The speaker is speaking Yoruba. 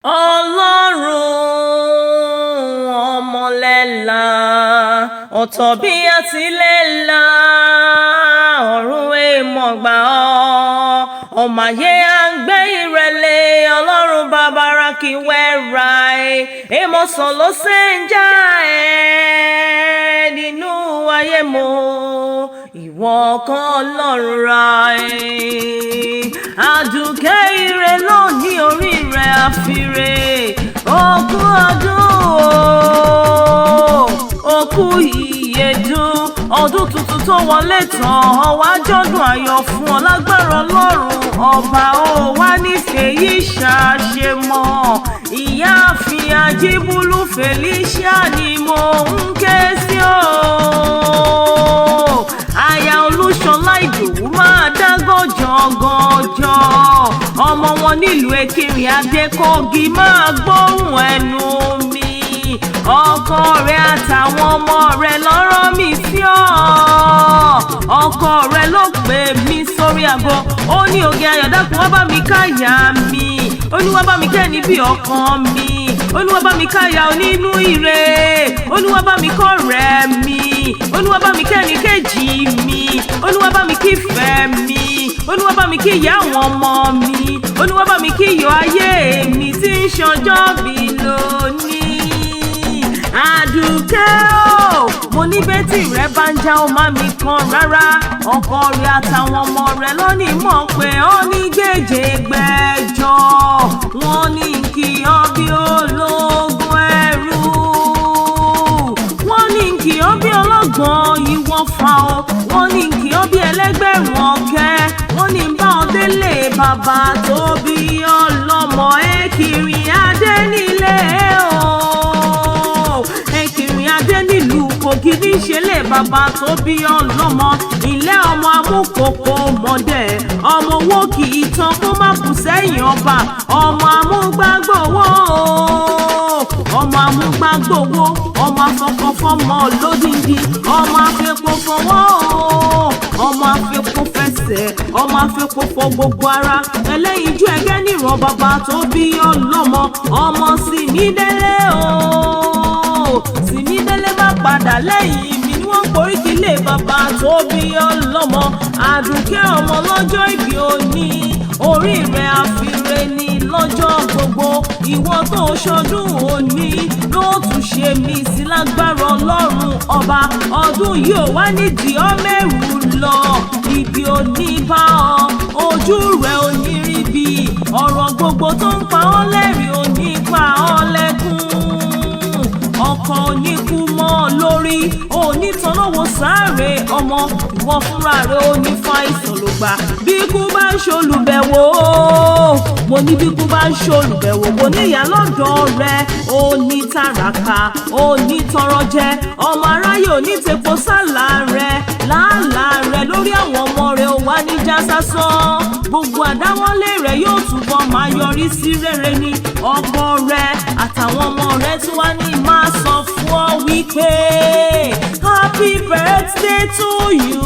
Ọlọ́run ọmọlẹ́la, ọ̀tọ̀ bí àtìlẹ́la, ọ̀run èèmọ̀ gbà ọ́. Ọmọ ayé à ń gbé ìrẹ̀lẹ̀, Ọlọ́run bàbára kí wẹ́ra ẹ̀. Èèmọ̀sán ló ṣe ń já ẹ̀ nínú ayé mo. Ìwọ kan Ọlọ́run ra ẹ̀. Àdùkẹ́ ire lónìí, orí rẹ̀ àfirè. Ogún ọdún o, òkú ìyèdún. Ọdún tuntun tó wọlé tán, ọwọ́ àjọ̀dún ayọ̀ fún ọ lágbára Ọlọ́run ọba. Ó wá nífẹ̀ẹ́ yìí ṣàṣemọ́. Ìyáàfin Ajíbúlú Felicia ni mo ń ké sí o. Aya Olúṣọlá Ìdòwú máa dá gọ́jọ́gọ́jọ́. Ọmọ wọn nílùú Ekinrin Adékọ́gí, máa gbóhùn ẹnu mi. Ọkọ rẹ̀ àtàwọn ọmọ rẹ̀ lọ́rọ̀ mi sí ọ. Ọkọ rẹ̀ ló pè mí sórí aago. Ó ní, "Oge Ayọ̀dákun, wá bá mi káyà mi." Ó ní, "Wá bá mi kẹ́ni bí ọkàn mi." Ó ní, "Wá bá mi káyà onínú ire." Ó ní, "Wá bá mi kọ́ rẹ̀ mi." Ó ní, "Wá bá mi kẹ́ni kejì mi." Ó ní, "Wá bá mi kífẹ́ mi." Ó ní, "Wá bá mi kí ìyá àwọn ọmọ mi." Ó ní, "Wá bá mi kí iyọ̀ ayé mi tí ń ṣọjọ́ bí lónìí." Àdùkẹ́ o, mo ní bẹ́tì rẹ bá ń já, ó má mi kan rárá. Ọkọ rẹ àtàwọn ọmọ rẹ lónìí mọ̀ pé ó ní gbèjègbèjọ. Wọ́n ní kí ọ bí ológun ẹrú, wọ́n ní kí ọ bí ọlọ́gbọ́n ìwọ̀n fa ọ, wọ́n ní kí ọ bí ẹlẹ́gbẹ̀rún ọ̀kẹ́, wọ́n ní bá ọ délé bàbá tó bí ọlọ́mọ. Ẹ̀kìrìn Adé nílé o, Ẹ̀kìrìn Adé nílùú Kogi ní ṣẹlẹ̀ bàbá tó bí ọlọ́mọ. Ilé ọmọ amúkòkò mọ̀dẹ̀, ọmọ owó kì í tán kó má kù sẹ́yìn ọba. Ọmọ amúgbágbòwó, ọmọ amúgbágbòwó, ọmọ afọkànfọmọ lódìndín, ọmọ afẹ́pọ̀ fọwọ́, ọmọ afẹ́pọ̀ fẹsẹ̀, ọmọ afẹ́pọ̀ fọ gbogbo ara. Ẹlẹ́yinjú ẹgẹ́ níran bàbá tó bí ọlọ́mọ. Ọmọ Sìmídélé o, Sìmídélé má padà lẹ́yìn mi ni wọ́n ń poríkì lé bàbá tó bí ọlọ́mọ. Àdùkẹ́ ọmọ lọ́jọ́ ìbí òní, orí rẹ̀ àfiré ní lọ́jọ́ gbogbo. Ìwọ tó ṣọdún òní ló tún ṣe mí sí lágbára Ọlọ́run ọba. Ọdún yìí ò wá nídìí ọmẹ́rù lọ, ibi òní bá ọ, ojú rẹ̀ ò ní rí bí ọ̀rọ̀ gbogbo tó ń pa ọ́ lẹ́rìn ò ní pa ọ́ lẹ́kún. Ọkàn oníkú mọ́ ọ lórí, òní tanáwó sáré ọmọ. Ìwọ fúnra rẹ ò ní fa ìsàn ló gbà. Bí ikú bá ń ṣolùbẹ̀wò, mo ní bí ikú bá ń ṣolùbẹ̀wò, mo ní ìyá lọ́dọ̀ rẹ. Òní tàràkà, òní tọrọ jẹ, ọmọ aráyé òní tepo sálà rẹ. Làálàá rẹ lórí àwọn ọmọ rẹ ò wá ní já sásán. Gbogbo àdáwọ́lé rẹ yóò túbọ̀ máa yọrí sí rere ní. Ọkọ rẹ àtàwọn ọmọ rẹ tí wàá ní máa sọ fún ọ wípé happy birthday to you.